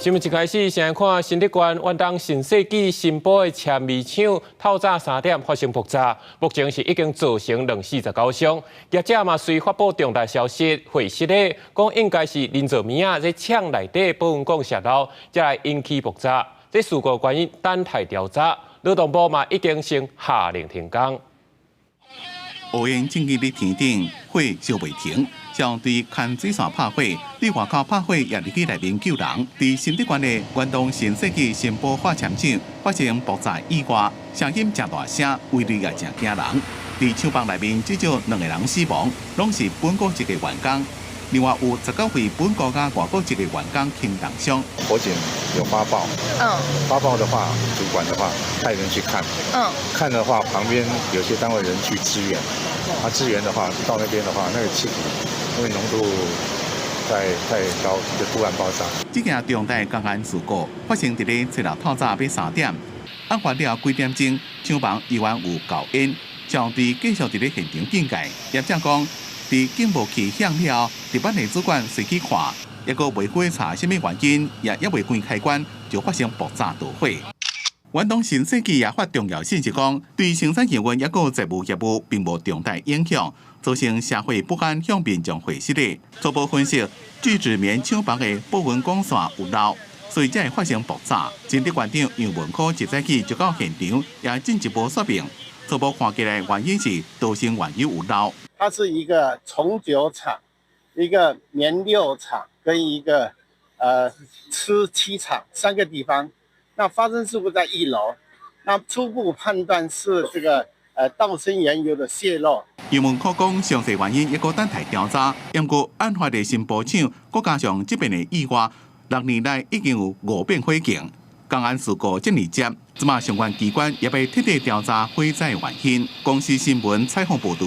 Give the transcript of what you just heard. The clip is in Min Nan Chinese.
新聞一開始，先來看新竹縣遠東新世紀新埔的纖維廠，透早3點發生爆炸，目前是已經造成2死19傷。業者嘛隨發布重大消息，回實咧講應該是人造物仔這廠內底保溫管洩漏，才來引起爆炸。這事故原因等待調查，勞動部嘛已經先下令停工。烏煙瘴氣佇天頂，火燒袂停，消防隊牽水線拍火，佇外口拍火也入去內面救人。佇新竹縣的遠東新世紀新埔化纖廠發生爆炸意外，聲音誠大聲，威力也誠驚人。佇廠房內面至少兩個人死亡，攏是本國籍的員工。另外有19位本國佮外國籍的員工輕重傷。火警有發報，發報的話，主管的話派人去看，看的話旁邊有些單位人去支援，啊支援的話到那邊的話，那個氣體因為濃度太高，就突然爆炸。這件重大工安事故發生佇咧初六透早欲3點，案發了幾點鐘，廠房依然有厚煙，消防隊繼續佇咧現場警戒。業者講，佇警報器響了後，值班的主管隨去看，抑閣未過查啥物原因，也猶未關開關，就發生爆炸導火。遠東新世紀也發重要信息講，對生產營運抑閣財務業務並無重大影響，造成社會不安向民眾回實的。初步分析，聚酯棉廠房的保溫管線有漏，所以才會發生爆炸。新竹縣長楊文科一早起就到現場，也進一步說明，初步看起來原因是導生原油有漏。它是一個重酒廠、一個棉料廠跟一個漆器廠三個地方。那發生事故在一樓，那初步判斷是這個道生原油的洩漏。楊文科講，詳細原因抑閣等待調查。毋過案發的新埔廠，閣加上這遍的意外，6年來已經有五遍火警，工安事故這爾濟，這馬相關機關也欲徹底調查火災原因。公視新聞採訪報導。